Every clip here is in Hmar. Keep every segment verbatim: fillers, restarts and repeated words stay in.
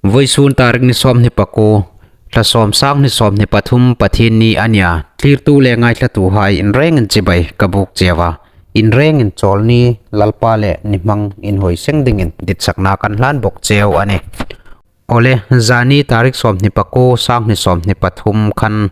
Vawisun tarik ni sawmhni pakuo, thla sawm, sang hni sawmhni pathum, Pathienni a nia. Thlirtu le ngaithlatuhai inrengin chibai ka buk cheu a. Inrengin chawlni Lalpa le ni hmang inhawi seng dingin ditsakna kan hlan bawk cheu a nih. Awle, zani tarik sawmhni pakuo, sang hni sawmhni pathum khan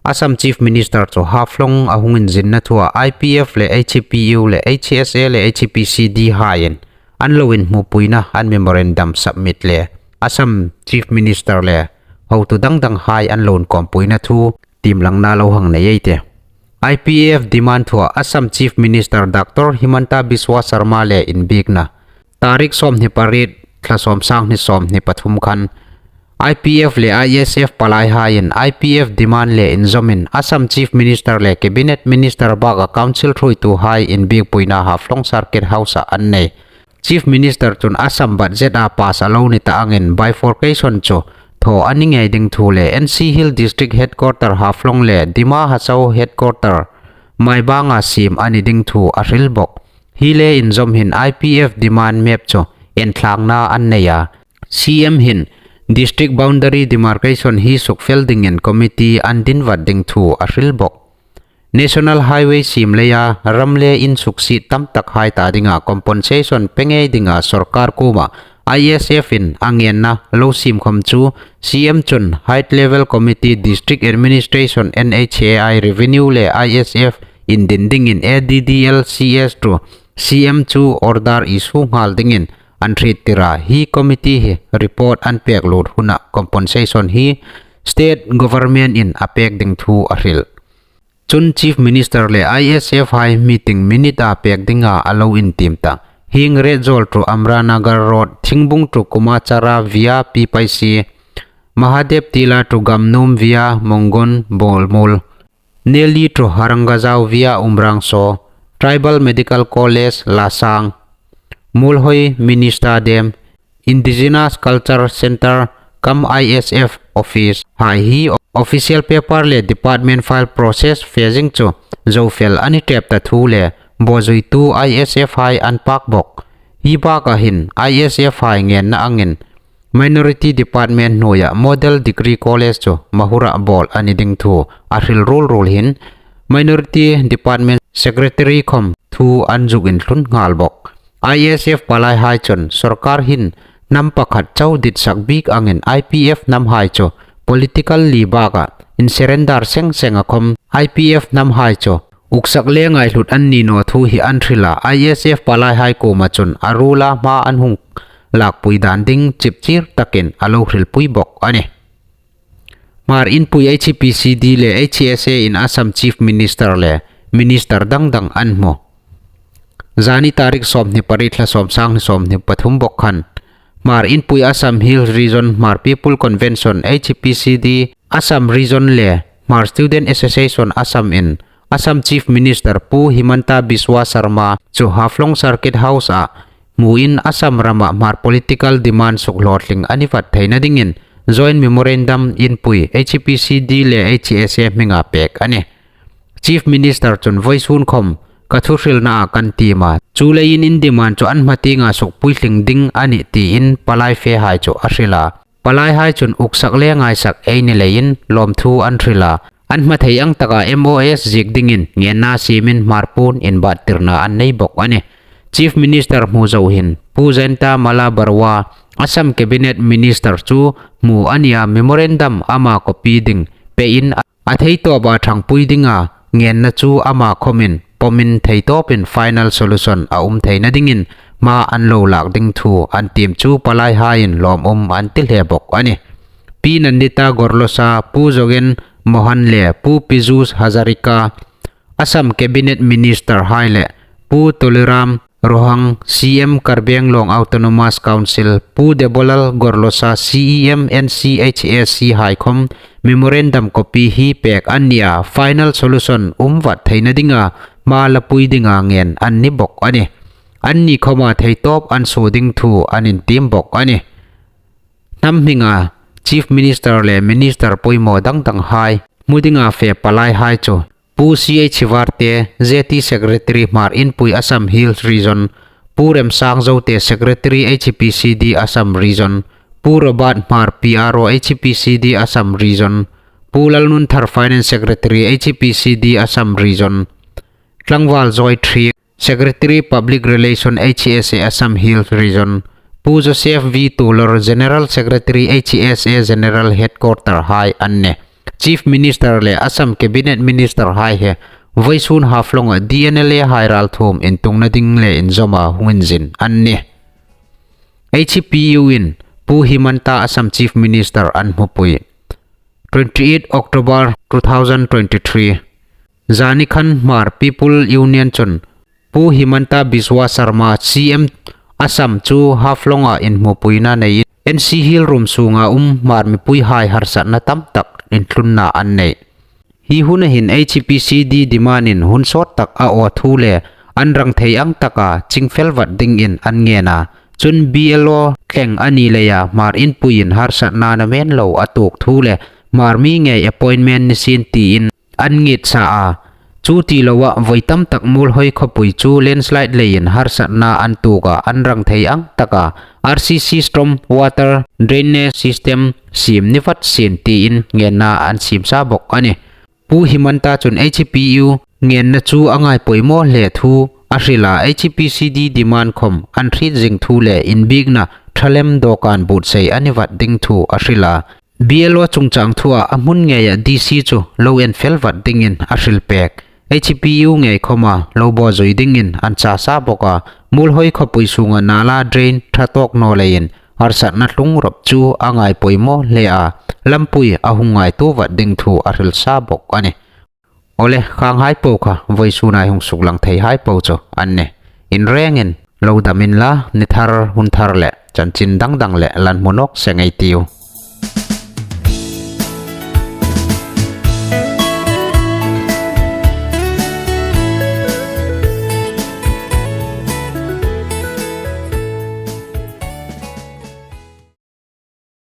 Assam Chief Minister chu Haflong a hung inzinna thua I P F le H P U le H S A le H P C D haiin an lo inhmupuina an memorandum submit le Assam Chief Minister le hotu dang dang hai an lo inkawmpuina thu tiemlangna lo hang nei ei tih. I P F demand thua Assam Chief Minister Doctor Himanta Biswa Sarma le inbiekna tarik sawmhni pariet, thla sawm, sang hni sawmhni pathum khan I P F le I S F palaihaiin I P F demand le inzawmin Assam Chief Minister le Cabinet Minister baka Council ṭhuoituhai inbiekpuina Haflong Circuit House-ah an nei. Chief Minister chun Assam budget-a pass a lo ni ta angin bifurcation chu thaw a ni ngei ding thu le N C Hills District Headquarter Haflong le Dima Hasao Headquarter Maibang-a siem a ni ding thu a hril bawk. Hi le inzawm hin I P F demand map chu enthlangna an nei a. C M hin District Boundary Demarcation hi sukfel dingin committee an din vat ding thu a hril bawk. National Highway siem leia ram le in suksiet tam tak hai ta dinga compensation pe ngei dinga sorkar kuoma I S F-in a ngenna lo siem khawm chu C M chun High Level Committee, District Administration, N H A I, Revenue le I S F indin dingin A D D L C S ṭhu C M chu order issue nghal dingin an hriettir a. Hi committee hi report an pek lut huna compensation hi state government-in a pek ding thu a hril. Chun Chief Minister le I S F hai meeting minute-a pek dinga a lo intiem ta. Hieng Retzawl ṭhu Amra Nagar Road, Thingbung ṭhu Kumachara via Pipaisi, Mahadev Tila ṭhu Gamnum via Mongon Bolmul, Nellie ṭhu Harangajao via Umrangso, Tribal Medical College Lasang, Mulhoi Mini Stadium, Indigenous Culture Centre cum I S F office hai hi official paper le department file process phasing chu zo fel a ni tep ta thu le bawzuitu I S F hai an pak bawk. Hi baka hin I S F hai ngenna angin Minority Department hnuoia Model Degree College chu Mahur-a bawl a ni ding thu a hril ruol ruol hin Minority Department Secretary khawm thu an zuk inthlun nghal bawk. I S F palaihai chun sorkar hin hnam pakhat chau ditsak bik angin I P F hnamhai chu political li baka insurrender seng senga khawm I P F hnamhai chu uksak le ngaihlut an ni naw thu hi an hril a, I S F palaihai kuoma chun a ruola hma an hung lakpui dan ding chipchir takin a lo hrilpui bawk a nih. Hmar inpui H P C D le H S A-in Assam Chief Minister le Minister dang dang an hmu. Zani tarik sawmhni pariet, thla sawm, sang hni sawmhni pathum bawk khan Hmar inpui Assam Hills Region, Hmar People Convention, H P C D Assam Region le Hmar Student Association Assam-in Assam Chief Minister Pu Himanta Biswa Sarma chu Haflong Circuit House-a hmuin Assam rama Hmar political demand sukhlawtling a ni vat theina dingin joint memorandum inpui H P C D le H S A hminga pek a nih. Chief Minister chun vawisun khawm ka thuhrilnaa kan tiem a, chuleiin in demand chu an hma tienga sukpuitling ding a nih tiin palai fehai chu a hril a. Palaihai chun uksak le ngaisak ei ni leiin lawmthu an hril a, an hma thei ang taka M O S ziek dingin ngenna siemin Hmar puon inbattirna an nei bawk a nih. Chief Minister hmu zo hin Pu Jayanta Malla Baruah, Assam Cabinet Minister chu hmu a nia, memorandum ama copy ding pein a theitawpa ṭhangpui dinga ngenna chu ama khawmin pawmin theitawpin final solution a um theina dingin hma an lo lak ding thu an tiem chu palaihaiin lawmum an ti hle bawk a nih. Pi Nandita Gorlosa, Pu Jogen Mohan le Pu Piyush Hazarika, Assam Cabinet Minister hai le Pu Tuliram Ronghang, C M Karbi Anglong Autonomous Council, Pu Debolal Gorlosa, C E M N C H S C hai khawm memorandum copy hi pek an nia, final solution um vat theina dinga hma lapui dinga ngen an ni bawk a nih. Anni khawma theitawp an suo ding thu an intiem bawk a nih. Hnam hminga Chief Minister le Minister poimaw dang dang hai hmu dinga fe palaihai chu Pu C H Hiwarte, Z T Secretary Hmar Inpui Assam Hills Region, Pu Remsang Zote, Secretary H P C D Assam Region, Pu Robert Hmar, P R O, H P C D Assam Region, Pu Lalnunthar, Finance Secretary, H P C D Assam Region, Tlangval Joy Thri, Secretary Public Relation, H S A Assam Hills Region, Pu Joseph V Tulor, General Secretary, H S A General Headquarter hai an nih. Chief Minister le Assam Cabinet Minister hai hi vawisun Haflonga D N L A hai ralthuom intungna ding le inzawma hung inzin an nih. H P U in Pu Himanta Assam Chief Minister an hmupui. Twenty-eight October two thousand twenty-three. Zanikhan Hmar People Union chun Pu Himanta Biswa Sarma, C M Assam chu Haflonga inhmupuina nei N C Hill Room sunga um Hmar mipuihai harsatna tamtak intlunna an nei. Hi huna hin H P C D demand in hun sawt tak a aw thu le an rang thei ang taka chingfel vat dingin an ngen a. Chun B L O thleng a ni leia Hmar inpuiin harsatna namen lo a tuok thu le Hmar mi ngei appointment ni sien tiin an ngitsa a. Chu ti loa vawi tamtak Muolhoi khawpui chu landslide leiin harsatna an tuok a, an rang thei ang taka R C C storm water drainage system siem ni vat sien tiin ngenna an siemsa bok a nih. Pu Himanta chun H P U ngenna chu a ngai poimaw hle thu a hril a, H P C D demand khom an hriet zing thu le inbiekna ṭha lem dawkan buotsai a ni vat ding thu a hril a. B L O chungchang thua a hmun ngeia D C chu lo en fel vat dingin a hril pek. H P U ngei khoma lo bawzui dingin an chasa bok a, Muolhoi khawpui sunga nala drain ṭha tawk naw leiin harsatna tlung rawp chu a ngai poimaw hle a, lampui a hung ngaituo vat ding thu a hrilsa bok a nih. Awle, khanghai po kha vawisuna hung suklang theihai po chu an nih. Inrengin lo dam inla, ni thar hun thar le chanchin dang dang le lan hmu nawk seng ei tiu.